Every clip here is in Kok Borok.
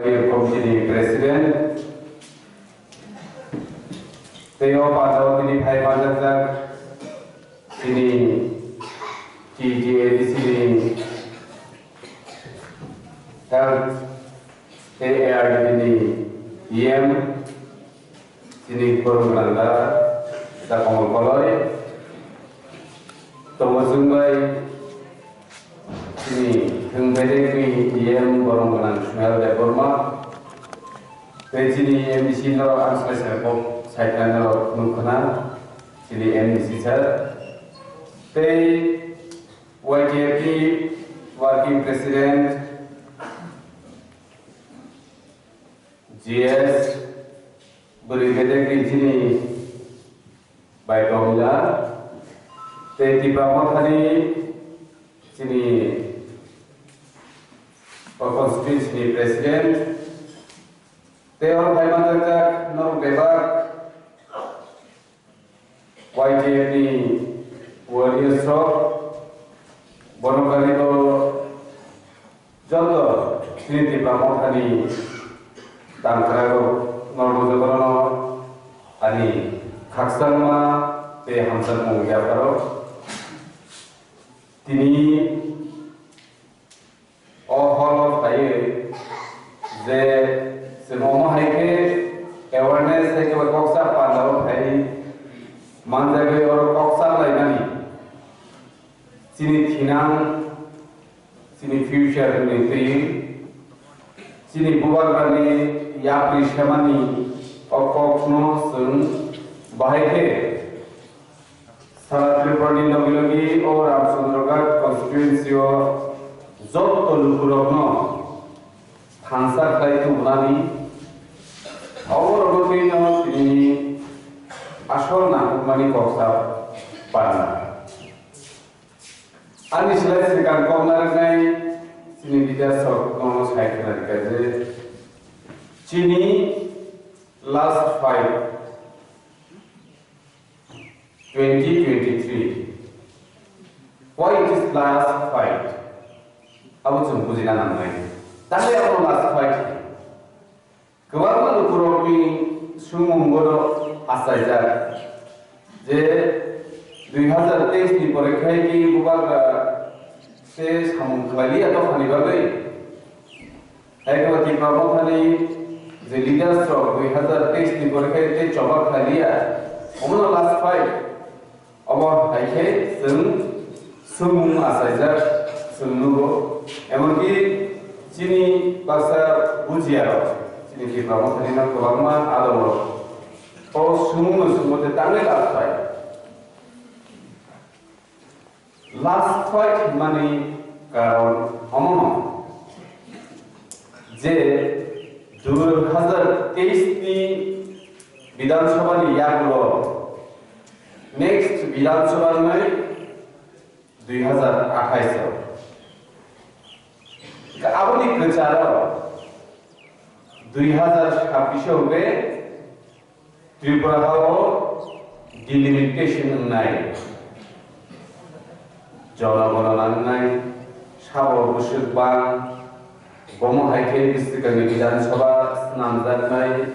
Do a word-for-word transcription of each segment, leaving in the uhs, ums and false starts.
Committee ni President, tei o panda o tini phai manjakjak chini T T A D C ni Health tei A R D P ni E M, chini borok gwnang da, da Komol Koloi, tongo chwng bai, chini thwng bedekni E M borok gwnang Sunil Debbarma, tei chini M D C norok ang slai slai kok sai khlai norok nukho na, chini M D C sir, tei Y T F ni Working President, G S, bwrwi bedekni chini bai tongla, tei Tipra Mothani chini o constituency ni President, tei oro phai manjakjak norok bebak Y T F ni warriors rok, bono kali bo joto chini Tipra Mothani tangkra rok norok jotono ani khakchangma tei hamjakmung yapharo. Tini o hall o phaiwi je chwng omo hai khe awareness hai khe koksa panda o phai manjagwi oro koksa laimani chini thinang, chini future ni twi chini bubagrani yapri semani o kokno chwng bahai khe Sara Tripura ni logi logi o Ramchandraghat constituency o joto lukurokno thansa khlai tubunani, oborokno twino tini asol nangkukmani koksa panna. Ani slai swkang kokna rwnai chini leaders rokno sai khna rwkha je chini last fight twenty twenty-three. Why it is last fight? Abo chwng bujina nangnai. Tamni abo last fight. Kwbangma lukurokni sumung bono achaijak je dui hazar teis ni pore khai ki bubagra se samung khlai liya dophani bagwi. Hai khe Tipra Mothani je leaders rok dui hazar teis ni pore khai tei choba khlai liya, omono last fight. Omo hai khe chwng swngmung achaijak chwng nugo. Emonki chini baksa bujiyarok, chini Tipra Mothani no kwbangma adongrok o swngmungno swngbo tei tangwi last fight. Last fight hwnmani karon omono je dui hazar teis ni Bidhan Sabha ni yagulo next Bidhan Sabha wngnai dui hazar athais o. Aboni kwcharo dui hazar chabbish o hwnkhe Tripura hao delimitation wngnai, jonogonona wngnai, sabo bwswk bang, bomo hai khe bwswkangni Bidhan Sabha swnamjaknai,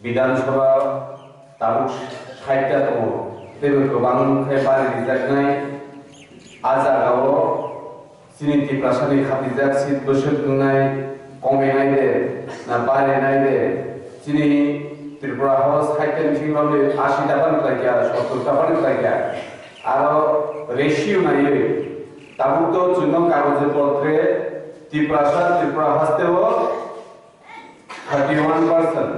Bidhan Sabha tabuk sait ta tongo, teibo kwbang khe bari rijaknai, a jagao Chini Tiprasani khatijak seat bwswk wngnai, komenai de, na barinai de? Chini Tripura hao sait ta bising rok ni ashi ta phano khlai kha, sottor ta phano khlai kha. Aro ratio naiwi, tabuk to chwngno kagoje potre Tiprasa, Tripura haste o thirty one percent,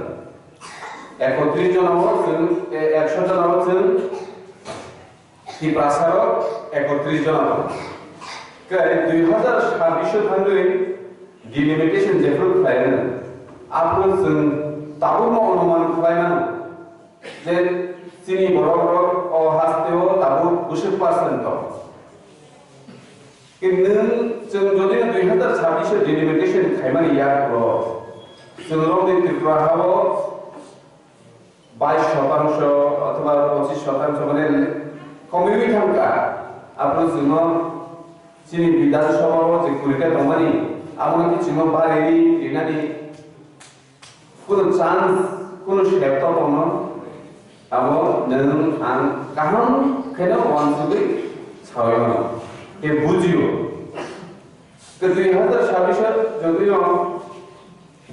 ekotris jona o chwng, e, ekso jona o chwng Tiprasa rok ekotris jona o. Khe dui hazar chabbish o thangwi delimitation jephru khlai rwno, aphuru chwng tabukno onuman khlai mano je chini borok rok o haste o tabuk bwswk percent tong. Khe nwng chwng jodi no dui hazar chabbish o delimitation khaimani yagulo chwng rokni Tripura hao bais shotangsho othoba pochis shotangsho mane komiwi thangkha, aphuru chwngno chini Bidhan Sabha o je kurita tongmani, Abo no kiching no bari ri rinani kuno chance, kuno sep to kono. Abo nwng ang kaham kheno wansugwi sawi mano. Ke bujio. Ke dui hazar chabbish o jodiyo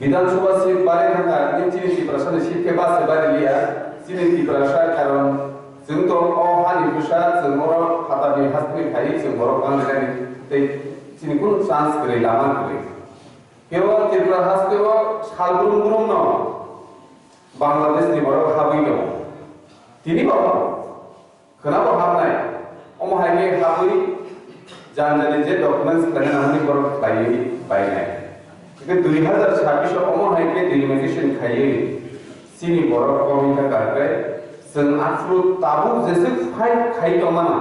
Bidhan Sabha seat bari thangkha, nini chini Tiprasa ni seat khe base bari liya, chini Tiprasa karon chwng to o hani bwsa chwng oro phatarni hasteni khai chwng borok bang rwnani tei chini kunu chance kwrwi lama kwrwi. Kebo Tripura haste o sal brum brum no Bangladesh ni borok habwi tongo. Tini bo Khwnabo hamnai. Omo hai khe habwi jani jani je documents khlaina nangmani borok khlaiwi painai. Hwnkhe dui hazar chabbish o omo hai khe delimitation khaiwi chini borok kom wngkha, kaham khe chwng aphuru tabuk jeswk fight khai tongmano,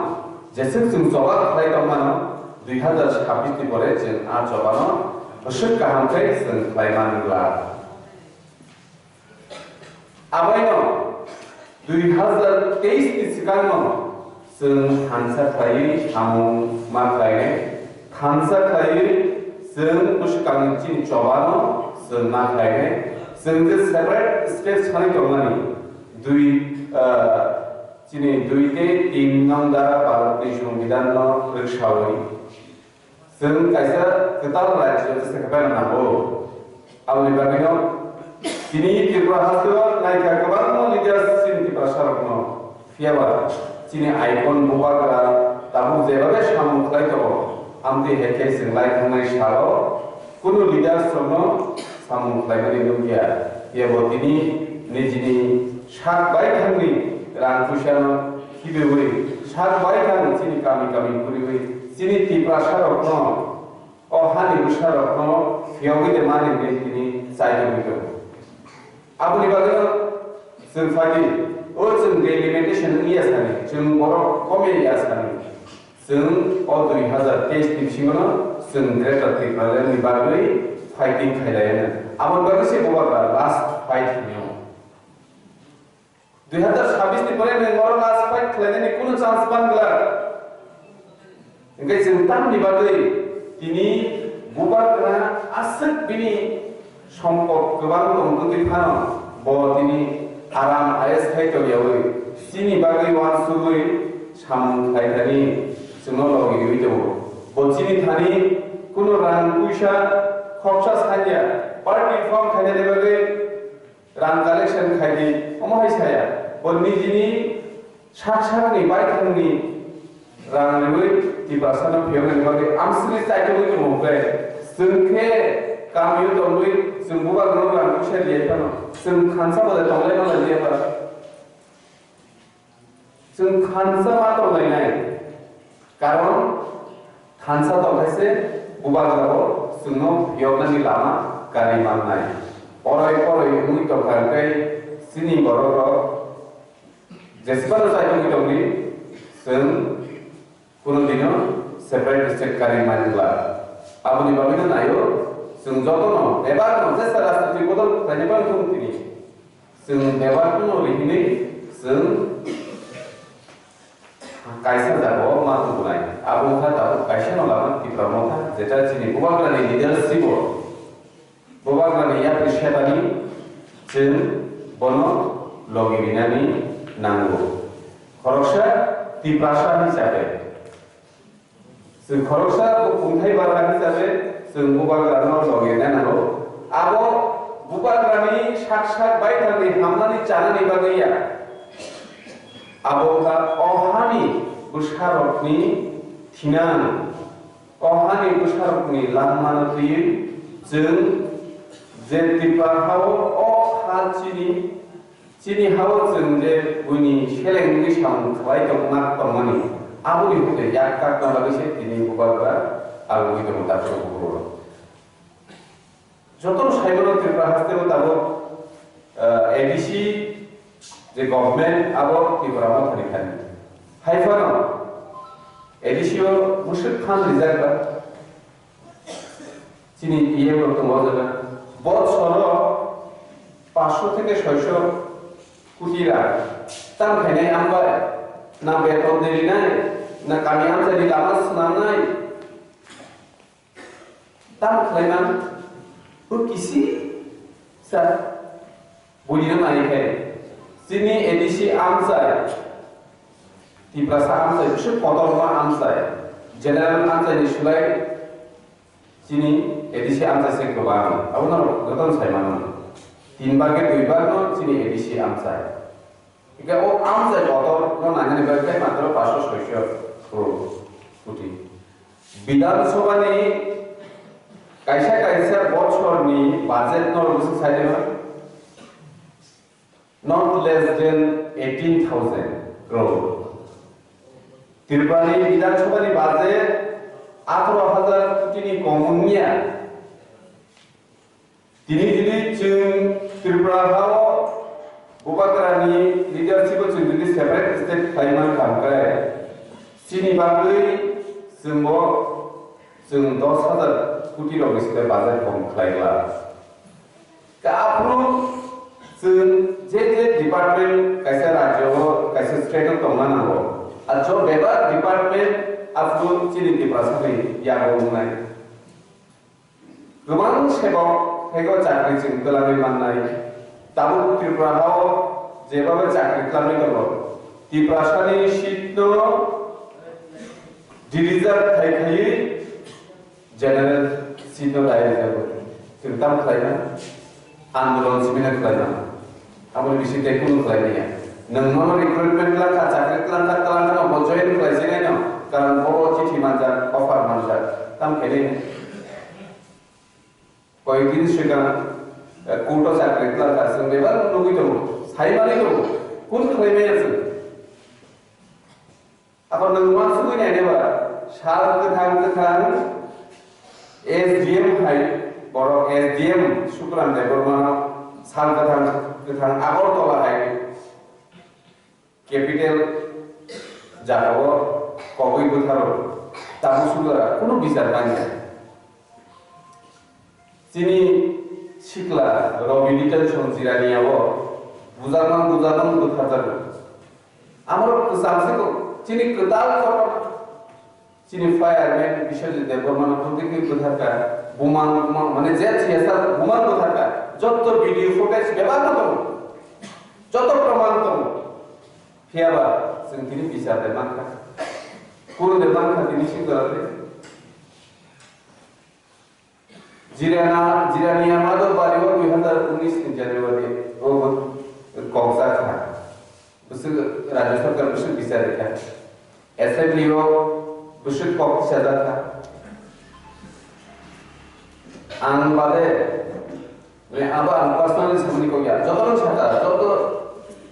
jeswk chwng choba khlai tongmano, dui hazar chabbish ni pore chwng a chobano bwswk kaham khe chwng khlai man glak. Aboino dui hazar teis ni swkangno chwng thansa khlaiwi samung ma khlainai, thansa khlaiwi chwng bwswkangni chini chobano chwng ma khlainai, chwng je separate state sanwi tongmani dui, ah, chini dui tei tin nong dara Bharatni Songbidanno rwksawi. Chwng kaisa kwtal rajyo se khe paina nango. Aboni bagwino tini Tripura hasteo naikha kwbangma leaders chini Tiprasarokno. Phiyaba chini icon Bubagra tabuk jebabe samung khlai tongo, amtwi hai khe chwng lai thangnai salo kunu leaders rokno samung khlaimani nukya. Phiyabo tini nijini sak baithangni rang puisano khibiwi sak baithang chini kami kami puriwi chini Tiprasarokno, o hani bwsarokno phiyogwi de mani hinwi tini chaitogwi tongo. Aboni bagwino chwng phai di, o chwng delimitation wngya sani, chwng borok komya ya sani, chwng o dui hazar teis ni bisingono chwng Greater Tipraland ni bagwi fighting khailaiya. Aboni bagwi se Bubagra last fight hinwi. Dui hazar chabbish ni pore nwng oro last fight khlainani kunu chance man glak. Hwnkhe chwng tamni bagwi tini Bubagra aswk bini sompot kwbang tongtwtwi phano bo tini aram I A S khai tongyawi chini bagwi uansugwi samung khlaithani chwngno logiwi tongo. Bo chini thani kunu rang puisa khoksa sanya party form khainani bagwi rang collection khai di, omo hai saya. Bo nijini sak sakni baithangni rang riwi Tiprasano phiyoknani bagwi amsini chaitugwi tongo hwnkhe, chwng khe kamio tongwi chwng Bubagrano rang puisa riyai phano, chwng thansa bodai tonglai manlai liya phano. Chwng thansa ma tonglainai, karon thansa tongkhaise Bubagrao chwngno phiyoknani lama kari mannai. Poroi poroi wngwi tongkha hwnkhe chini borok rok jesbano chaitugwi tongdi, chwng kunu dino separate state kari manwngla. Aboni bagwino naio, chwng jotono bebakno jesa rajniti bodol khlaina bagwi thung tini. Chwng bebakno rihinwi chwng kaisa jagao ma tubunai. Abo wngkha tabuk kaisano lama Tipra Motha, jeta chini Bubagrani leadership-o, Bubagrani yapri sebani chwng bono logi rinani nango. Khoroksa Tiprasa hisabe. Chwng khoroksa bo kungthai barha hisabe chwng Bubagrano logi rina nango. Abo Bubagrani sak sak baithangni hamnani chanani bagwi ya. Abo wngkha o hani bwsarokni thinang, o hani bwsarokni langmano twiwi chwng je Tripura hao o ha chini Chini hao chwng je buini seleng wngwi samung khlai tongma tongmani, aboni hwnkhe yak kakna bagwi se tini Bubagra agugwi tongo, takhuk bukurok. Jotono saimano Tripura hasteo tabuk, ah, A D C je government abo Tripura Mothani thani. Hai phano A D C o bwswk phan rijak ba. Chini P M rok tongo o jaga. Botsoro paanch sho theke soi sho koti rang. Tam khainai ang bai. Na beton de rinai, na kami amchaini lama swnamnai. Tamo khlaimang, o kisi sa buini nai khe, chini A D C amchai, Tiprasa amchai, bwswk kotorma amchai, general amchai ni sulai chini A D C amchai se kwbang, abo no jotono sai mano. Tin bage dui bag no chini A D C amchai. Hingke o amchai kotor no nainani bagwi khe matro paanso soiso crore koti. Bidhan Sabha ni kaisa kaisa bochor ni budget no rwgwi se sai de, not less than eighteen thousand crore. Tripura ni Bidhan Sabha ni budget atharo hajar koti ni kom wngya. Tini jodi chwng Tripura hao Bubagrani leadership o chwng jodi separate state khlai mankha hwnkhe, chini bagwi chwngbo chwng dos hajar koti rokni side budget kom khlai glak. Khe aphuru chwng je je department kaisa rajyo o, kaisa state o tongna nango, a jo bebak department aphuru chini Tiprasani yago wngnai. Kwbang sebok phego chakri chwng twlangwi mannai. Tabuk Tripura hao jebaba chakri twlangwi tongo. Tiprasani seat no de-reserve khai khaiwi general seat no dai reserve. Chwng tam khlaina, andolon simi na khlaina. Aboni bising tei kunu khlai manya. Nwng nono recruitment twlang kha, chakri twlang kha, twlang kha, bo join khlai sinai no. Karon bo chithi manjak, offer manjak. Tam khe ni koyek din swkang, eh, court o chakri twlang kha, chwng bebak nugwi tongo, sai manwi tongo. Kun khlai manya chwng. Abo nwng uansugwi nainai ba, sal kwthang kwthang S D M hai, borok S D M Sukran Debbarmano sal kwthang kwthang Agartala hai capital jagao kogwi bwtharo tabuk sudara kunu bichar manya. Chini sikla Ravi Detention Jirania o bujakma bujakma bwtharjago. Amoro kwcham se kok, chini kwtal kotor, chini fireman Biswajit Debbarma no bwtwi khe bwtharkha, bumang bumang mane je thiyasa bumang bwtharkha, jotto video footage bebak no tongo, joto proman tongo, phiyaba chwng tini bichar de mankha, kunu de mankha tini sikla de. Jirana, Jirania Madhobari o dui hazar unis ni January o bo kok jak kha. Bwswk Rajya Sarkar bwswk bichar rikha. Assembly o bwswk kok tisajak kha. Ang bade, mane abo ang personally samani kok ya. Joto rok saka, joto,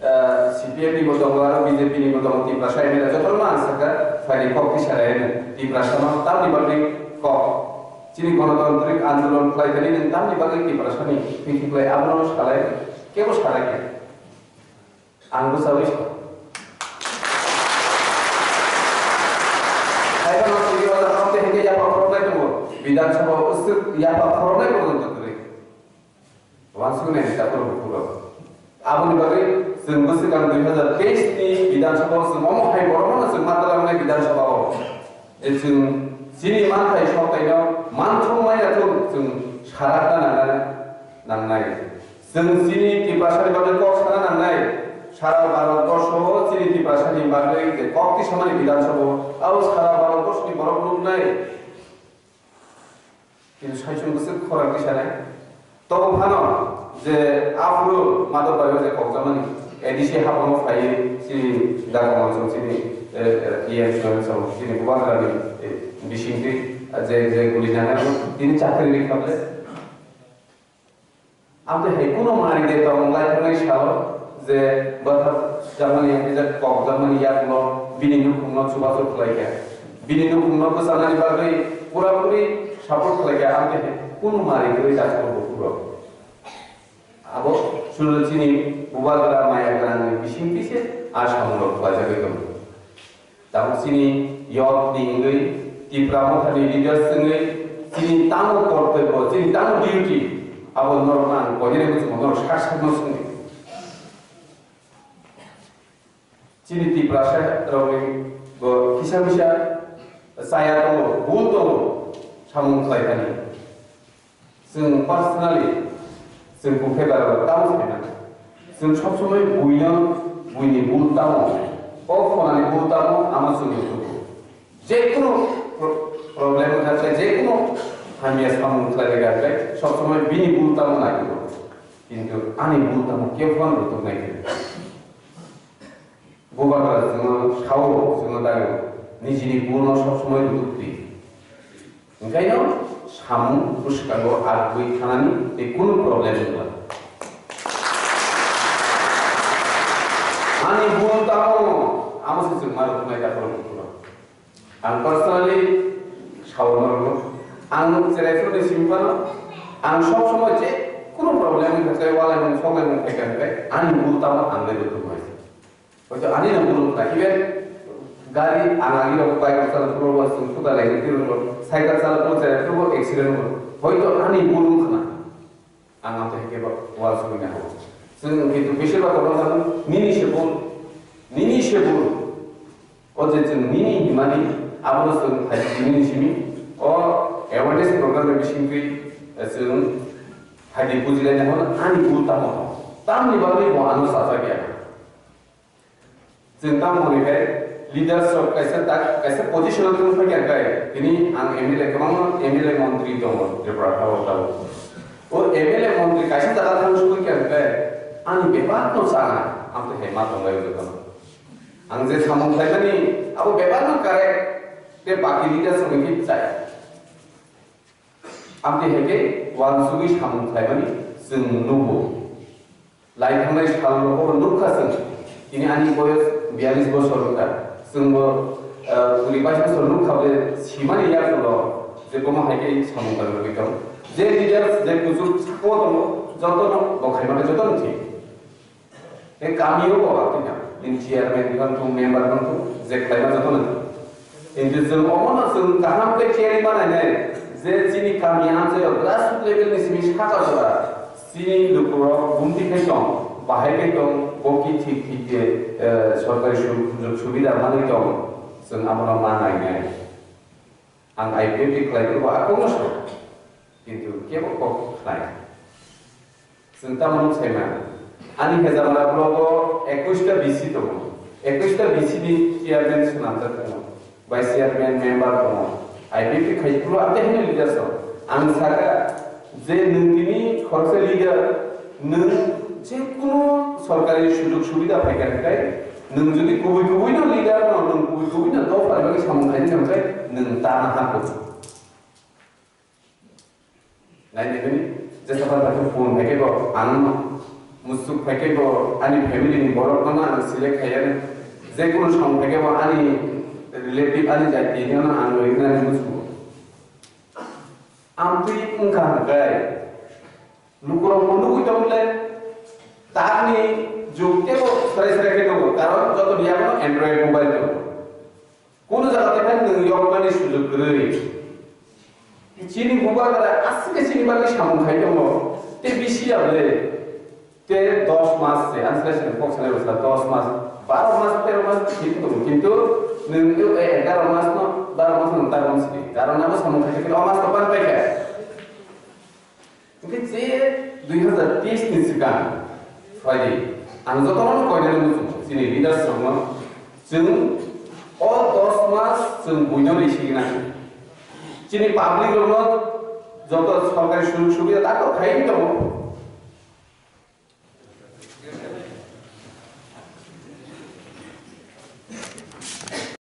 eh, C P M ni bo tongo, aro B J P ni bo tongo, Tiprasa M L A, joto rok ang saka, phaidi kok tisalai, Tiprasa no tamni bagwi kok. Chini gonotantrik andolon khlai thani nwng tamni bagwi Tiprasani thwi thwi khlai abono salai, kebo salai khe. Ang bwsa wi sa. Kaiba no twi wala hamte hike yapha phoroknai tongo. Bidhan Sabha o usuk yapha phoroknai porjonto kwrwi. Wansuknai ni takhuk bukhuk rok. Aboni bagwi chwng bwswkang dui hazar teis ni Bidhan Sabha o chwng omo hai borok no chwng ma twlangnai Bidhan Sabha o. Je chwng chini manthai sotaino manthok maya thung chwng sarakna nangnai, nangnai. Chwng chini Tiprasani bagwi kok sana nangnai. Sara Bharat borsho o chini Tiprasani bagwi je kok tisamani Bidhan Sabha o, abo sara Bharat borsho ni borok nuknai. Kintu saichung bwswk khorang tisanai. Tobo phano je aphuru Madhobari o je kokjamani A D C haphano phaiwi chini Dakamon song chini, eh, eh, E M song song chini Bubagrani, eh, bisingtwi, eh, je, je guli nangnai tini chakri rikha ble. Amtwi hai kuno mari de tong lai thangni salo je bwthar jamani hai je kok jamani yakno bini nukhungno chubachu khlai kha. Bini nukhungno bwchanani bagwi pura puri support khlai kha. Amtwi hai kuno mari kwrwi jasukgo bukhukro. Abo chwng chini bubagra maya gwnangni bising twi se a samung rok khlaijagwi tongo. Tabuk chini youth ni wngwi, Tipra Motha ni leaders wngwi, chini tamo kortobyo, chini tamo duty, abo norokno ang koinani muchungo norok sak sakno swngwi. Chini Tiprasa rokni bo kisa misa chaya tongo, bul tongo, samung khlai thani. Chwng personally, chwng buphai bai tamo sai mano. Chwng sob somoi buino, buini bul tamo, o phonani bul tamo, amo chwng nugo. Jekunu pro-, problem wngkha khe, jekunu hamya samung khlai rega khe, sob somoi bini bul tamo naikhe. Kintu ani bul tamo kebo phano rwtuk naikhe. Bubagra chwngno sao, chwngno dago, nijini bulno sob somoi rwtuk di. Hwnkhaino samung bwskango arugwi thanani tei kunu problem wngya. Ani bul tamo, amo se chwng ma rwknai dakhoro bukhukno. Ang personally sao norokno. Ang cheraifruni simi phano, ang sob somoi je kunu problem wngkha khe, walaimung soglaimung phaikha hwnkhe, ani bul tamo ang le rwknai. Hoito ani no bul wngkha, even gari ang agi rok bike rok chala phuru bo chwng suda lai twi rwknai, cycle chala phuru cheraifru bo accident wngkha. Hoito ani bul wngkha na. Ang ang tei kebo uansukwi nangkho. Chwng kintu bisir ba kono sano nini se bul, nini se bul. O je chwng nini himani abono chwng phaidi nini simi. O awareness program ni bisingtwi chwng phaidi bujilai nangkho ani bul tamo. Tamni bagwi bo ano sajak ya. Chwng tamo hwnwi khe leaders rok kaisa tak, kaisa position o thang phai kha khe, tini ang M L A, kwbangma M L A montri tongo Tripura ha o tabuk. O M L A montri kaisa jaga thang sugwi kha khe, ani bebak no sana, ang tei hai ma tonglai o jotono. Ang je samung khlaimani, abo bebak no correct, tei baki leaders rok ni khe chaya. Amtwi hai khe uansugwi samung khlaimani chwng nugo. Lai thangnai sal rogo nukha chwng. Tini ani boyos biyalish bosor wngkha. Chwngbo, ah, kuri bais bosor nukha bole simani yagulo je bomo hai khe samung khlaimani tong. Je leaders, je kuchuk sakao tongo, jotono bo khaimani jotono thik. Tei kamio bo, tini chairman wngthung, member wngthung, je khlaima jotono. Kintu chwng omono chwng kaham khe carry ma nainai, je chini kami amchaio grassroots level ni simi saka jora, chini lukurok bumti khai tong, bahai khai tong, bo ki thik thik je, eh, sorkari su-, sujog subida manwi tong, chwng abono ma nainai. Ang I P F T khlai phuru bo a kok no sa, kintu kebo kok khlai. Chwng tamo nuk sai ma, ani Hejamara block o ekush ta V C tongo, ekush ta V C ni chairman swnamjak tongo, vice chairman, member tongo, I P F T khai phuru ante hino leader so. Ang saka je nwng tini khoroksa leader, nwng je kunu sorkari sujog subida phaikha hwnkhe, nwng jodi kubui kubui no leader no, nwng kubui kubui no dopha ni bagwi samung khaina hwnkhe, nwng tana hapung. Naini bini jesa pha phai phone phai khe bo ang musuk phai khe bo ani family ni borok no ang select khai ya, je kunu song phai khe bo ani relative ani jati ni no ang ri na musuk. Amtwi wngkha hwnkhe lukurok bo nugwi tong le, tamni jug tebo serai serai khe tongo, karon joto ni yago Android mobile tongo. Kunu jaga tei phano nwng yokmani sujug kwrwi. Chini bubagra aswk khe chini bagwi samung khai tongo, tei bisi ya ble. Tei dos mas se, ang sai sini kok sanai bwsa dos mas, baro mas, tero mas thik tongo, kintu nwng e egaroh mas no, baro mas no ta rom sini. Karon abo samung khai khe o mas to pan pai kha. Hingke je dui hazar teis ni swkang phaidi, ang jotono koinani muchungo, chini leaders rokno, chwng o dos mas chwng buino ri sigina. Chini public rokno joto sorkari sujog subida dato khai tongo.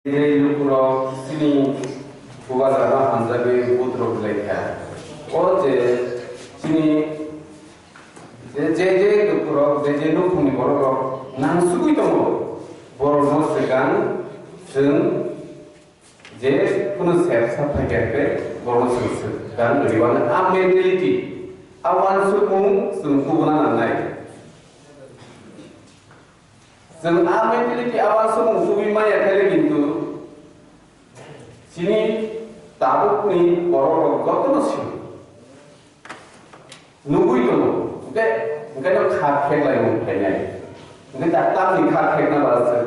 Tei lukurok chini bubagrano hamjagwi vote rok lai kha. O je chini je, je, je lukurok, je, je nukhungni borokrok nangsugwi tongo, borokno swkang chwng je kunu sep sak phai khe borokno chwng swkang rwmani a mentality, a uansukmung chwng tubuna nangnai. Chwng a mentality abo aswk muchungwi maya khaile kintu chini tabukni borok rok jotono sini nugwi tongo. Hwnkhe, hwnkhe no kha kheklaimung khlainai. Hwnkhe ta tamni kha khekna ba se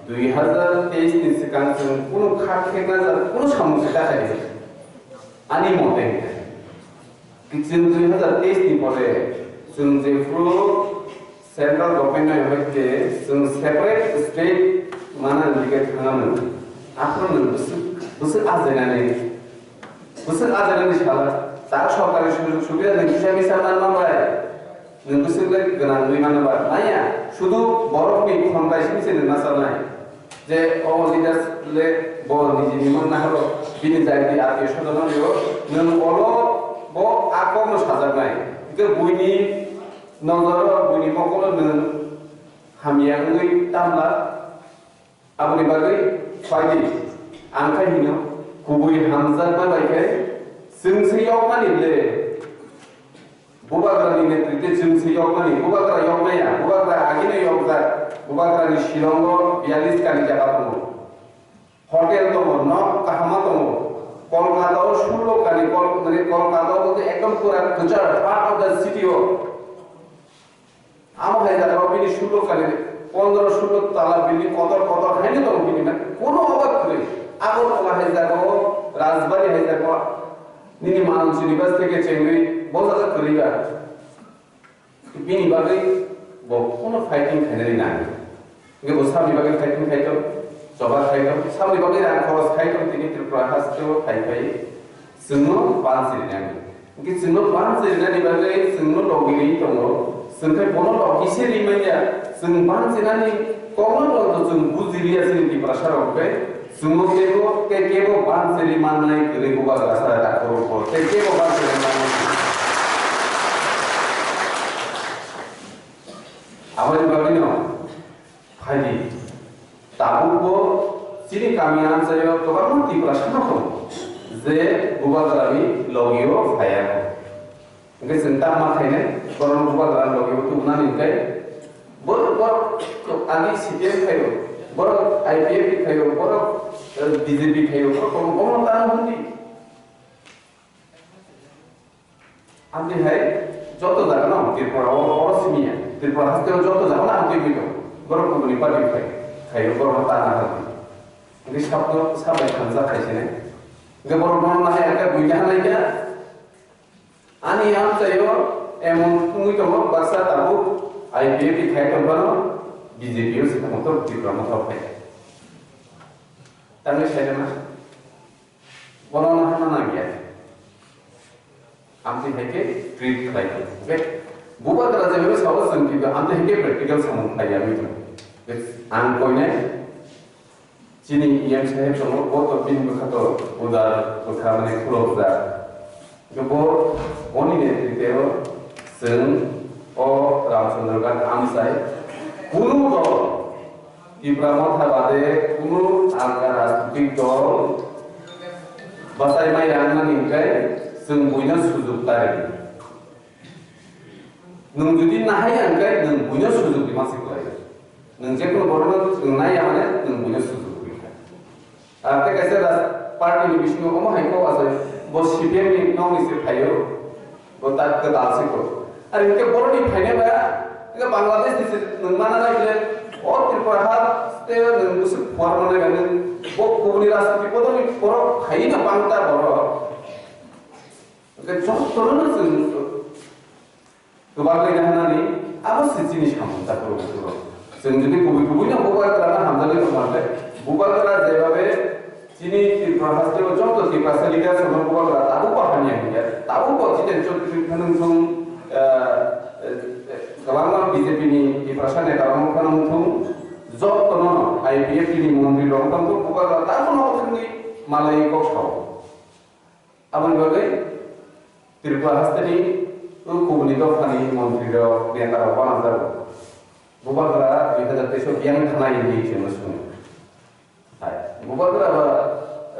dui hazar teis ni swkang chwng kunu kha khekna ja kunu samung se ta khaidi. Ani mote hwnkhe. Chwng dui hazar teis ni pore chwng jephru central government no hai khe chwng separate state mana ni khe thangmani. Aphuru nwng bwswk, bwswk ajainani, bwswk ajainani sala. Ta sorkari sujog subida nwng kisa misa manma bai. Nwng bwswk le gwnang wngwi mano ba? Maya, sudu borokni khonthai simi se nwng ma chanai. Je o leaders le bo nijini mang nahoro, bini jati atio sodon ryo, nwng olo bo a kokno sajaknai. Hwnkhe buini nojoro, buini mokolo nwng hamya wngwi tamla. Aboni bagwi phaidi, ang khai hino, kubui hamjakma bai khe chwng se yokmani le. Bubagrani netritwe chwng se yokmani, bubagra yokmaya, bubagra agino yokjak, bubagrani Shillongo biyalish kani jaga tongo. Hotel tongo, nok kahama tongo. Kolkatao sullo kani, Kol-, mane Kolkatao bolte ekdom pura kwchar, heart of the city o. Amo hai jagao bini sullo kani pondro sullo tala building kotor kotor haino tongo bini na. Kono obak kwrwi. Agartala hai jagao, Rajbari hai jagao, nini Manan Srinivas theke chengwi bo jaga kwrwi ba. Bini bagwi bo kono fighting khainani nang. Hwnkhe bo sabni bagwi fighting khai tong, choba khai tong, sabni bagwi rang khoros khai tong, tini Tripura hasteo phai phai chwngno bansi rinani. Hwnkhe chwngno bansi rinani bagwi chwngno logi ri tongo. Chwng khai bono logi se ri manya, chwng bansinani kokno tongtho chwng buji riya chini Tiprasa rok bai. Chwngno kebo, tei kebo bansiri mannai kwrwi bubagra sara dakhoro bo, tei kebo bansiri mannai. Aboni bagwino phaidi, tabukbo chini kami amchaio kwbangma Tiprasa no tongo, je bubagrani logio phaiya. Hwnkhe chwng tamo khainai, borokno bubagra logi o tubunani hwnkhe, borok, borok agi C P M khaio, borok I P F T khaio, borok, eh, B J P khaio, borok tongo, bono tamo hwnwi. Amtwi hai joto jagano Tripura o, oro simiya, Tripura hasteo joto jagano amtwi wngwi tongo. Borok kubuni party khai, khaio, borokno tana hwnwi. Hwnkhe sabno, sabai thansa khai sinai. Hwnkhe borok bono nahai khe buini hanai khe, ani amchaio emon wngwi tongo, baksa tabuk I P F T khai tongphano B J P o se tongthok, Tipra Motha phai. Tamni sainama bono hwnna nangya. Amtwi hai khe treat khlai khe. Bubagra jebai sao chwng kintu amtwi hai khe practical samung khlai ya wngwi tongo. Ang koinai Chini E M saheb tongo, bo to bini bwkha to udar bwkha mane khulokjak. Bo, boni netrite o chwng o Ramchandra Ghat amchai kunu dol, Tipra Motha bade kunu alga rajnitik dol bachai mai rang nani hwnkhe chwng buino sujuk ta rwdi. Nwng jodi nahai ya hwnkhe nwng buino sujuk rima se kwlai. Nwng jekunu borokno nwng nai ya mane nwng buino sujuk rikha. Ar tei kaisa ras-, party ni bisingo omo hai kok asai, bo C P M ni nokni se phaio, bo ta kwtal se kok. Ar hwnkhe borokni phainai ba, hwnkhe Bangladesh ni se nwng mana nai le, o Tripura ha tei nwng bwswk phuar manai ba nwng bo kubuni rajniti bodolni borok phaiwi no bang ta borok. Hwnkhe jotono no chwng Kwbangwi na hwnani abo se chini samung chakhoro bwswk rok. Chwng jodi kubui kubui no bubagra no hamjagwi tongmante, bubagra jebabe chini Tripura hasteo joto Tiprasa leader sono bubagra tabukbo hamya hwnkhe, tabukbo Jiten Chaudhary phano wngthung, eh, eh, kwbangma B J P ni Tiprasa neta rok phano wngthung, jotono I P F T ni montri rok wngthung bubagra tabukno thangwi malai kok sao. Aboni bagwi Tripura hasteni o kubuni dophani montri rok, neta rok uanajak. Bubagra dui hazar teis o biyang thanai hinwi chwngno swngo. Hai, Bubagra ba,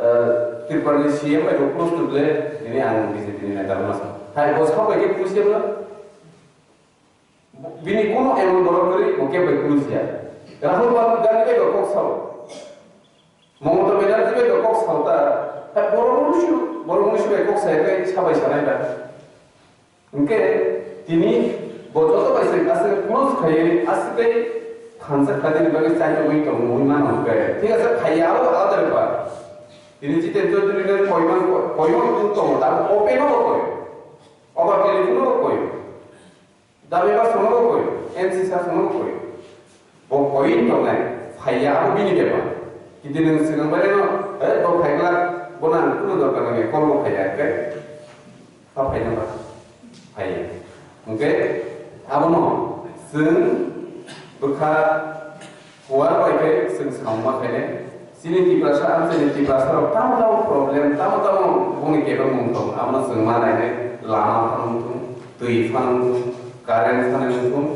eh, Tripura ni C M bai bo close to ble, nini ang B J P ni neta rok masa. Hai, bo sabai khe khusi ya bwla? Bini kono emon borok kwrwi, bo kebo bai kunu siya. Rahul Gandhi bai bo kok sao. Mamata Banerjee bai bo kok sao ta. Hai borok mnusu, borok mnusu bai kok sai khe sabai sanai da. Hwnkhe tini bo joto bai se aswk close khaiwi aswk tei thansa khlaini bagwi chai tongwi tongwi mano hwnkhe. Thik ase, phaiya abo alada bepar. Tini Jiten Chaudhary no koiman, koiman tongo, ta open o koi. Obo telephone o koi. Dabe ba sono koi. M C sa sono koi. Bo koi tongnai. Phaiya abo bini bepar. Kintu nwng swkang bai no, eh, bo phaigla, bo nang kuno dorkar nang ya, call bo phaiya, okay? Kha phaina ba? Phaiya. Okay? Abono, chwng bwkha Kuar bai khe chwng samung ma khainai. Chini Tiprasa, ang chini Tiprasa rok tamo tamo problem, tamo tamo boni kebengmung tong, amo chwng ma nainai, lama phano wng thung, twi phano wng thung, current phano wng thung,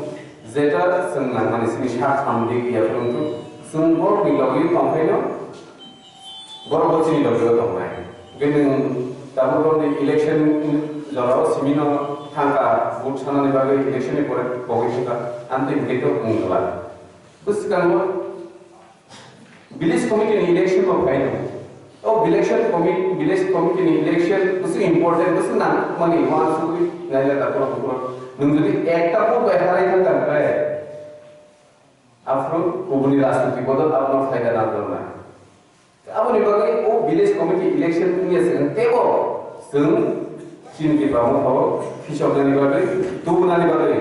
jeta chwng nangmani chini sak samung di ya phano wng thung, chwng borokni logio tong khaino, borok bo chini logio tongnai. Hwnkhe nwng tabuk rokni election jorao simino thangkha, vote sanani bagwi election ni pore pogwi thangkha, amtwi hwnkhe to wng glak. Bwskango village committee ni election bo phaino. O village committee, village committee ni election bwswk important, bwswk nang mani uansugwi naila da borok bukrok. Nwng jodi ekta vote bai harai thang kha hwnkhe, aphuru kubuni rajniti bodol abono phaida nang rwna. Aboni bagwi o village committee election wngya se tebo chwng chini Tipra motha o khisoknani bagwi, tubunani bagwi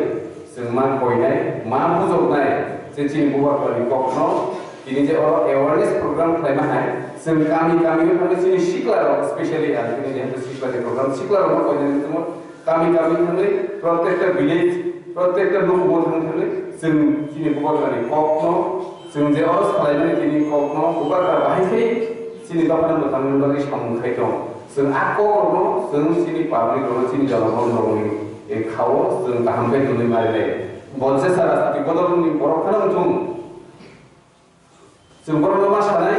chwng ma koinai, ma bujoknai je chini bubagrani kokno tini je oro awareness program khlaima hai chwng kami kami o thangwi chini sikla rok, specially ang tini je sikla ni program sikla rok no koinani thwngwi kami kami thangwi, protekta village, protekta nukhungo thang thangwi, chwng chini bubagrani kokno, chwng je oro salaimani tini kokno, bubagra bahai khe chini dophani mwthangni bagwi samung khai tong. Chwng a kokrokno, chwng chini public rokno, chini jonogong rokni, e, khao chwng kaham khe twnwi mari lai. Bolse sa rajniti bodolni borok phano wng thung. Chwng borokno ma sanai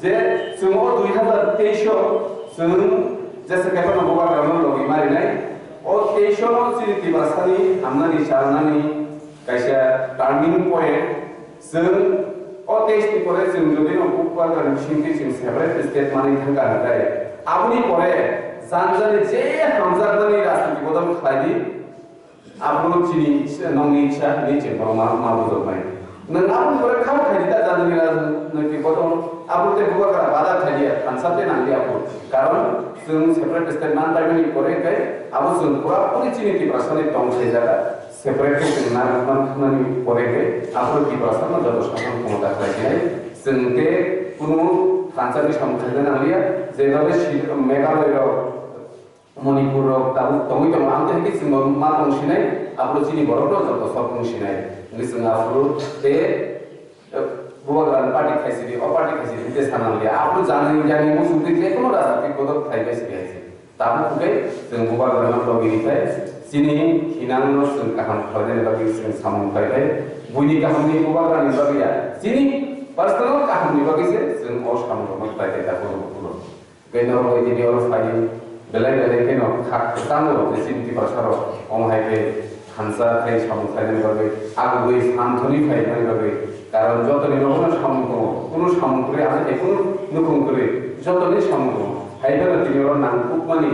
je chwng o dui hazar teis o chwng jesa kaiphano bubagrano logi marinai. O teis o no chini Tiprasani hamnani chanani kaisa turning point. Chwng o teis ni pore chwng jodi no bubagrani bisingtwi chwng separate state manwi thangkha hwnkhe aboni pore janjani je hamjakmani rajniti bodol khlaidi. Aphuru chini ichha, nongni ichha hinwi chwng bono ma, ma bujoknai. Nwng aboni pore khao khaidi ta janani rajnoitik bodol, aphuru tei bubagra badar khaidi ya, thansa tei nangdi aphuru. Karon chwng separate state man paimani pore khe abo chwng pura puri chini Tiprasani tong sai jaga. Separate khe chwng narwkman thumnani pore khe aphuru Tiprasano joto sason khomota khlai khe chwng tei kunu thansani samung khaina nangliya, jeba bai si Meghalaya rok Manipur rok tabuk tongwi tongo, ang tei hwnkhe chwngbo ma tong sinai, aphuru chini borok rok joto sok tong sinai. Hwnkhe chwng aphuru tei, eh, bubagrani party khaisidi, o party khaisidi hwnkhe sana liya. Aphuru jani jani muchungtwi je kono rajnitik bodol khlai bai sidi hai se. Tabuk hwnkhe chwng bubagrano logi rithai, chini hinangno chwng kaham khlainani bagwi chwng samung khlai bai. Buini kahamni bubagrani bagwi ya, chini personal kahamni bagwi se chwng o samung rokno khlai bai ta kono kono. Tei norok bai tini oro phai, belai belai kheno kha kwchango je chini Tiprasa rok omo hai khe thansa khe samung khlainani bagwi agugwi santhoni phaimani bagwi. Karon jotoni nogo no samung tongo, kunu samung kwrwi, ano hai kunu nukhung kwrwi, jotoni samung tongo. Hai phano tini oro nangkukmani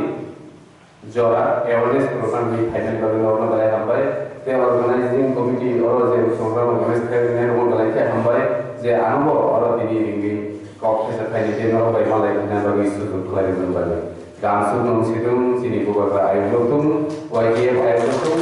jora awareness program ni phaimani bagwi norokno belai hambai. Tei organizing committee oro je program organize khlainai rokno belai khe hambai je ano bo oro tini ringwi kok khaisa phaini tei norok bai malai hwnna bagwi sujok khlai rwna bagwi. Gamsuk nung situng chini bubagra ayuk loktung, Y T F ayuk loktung.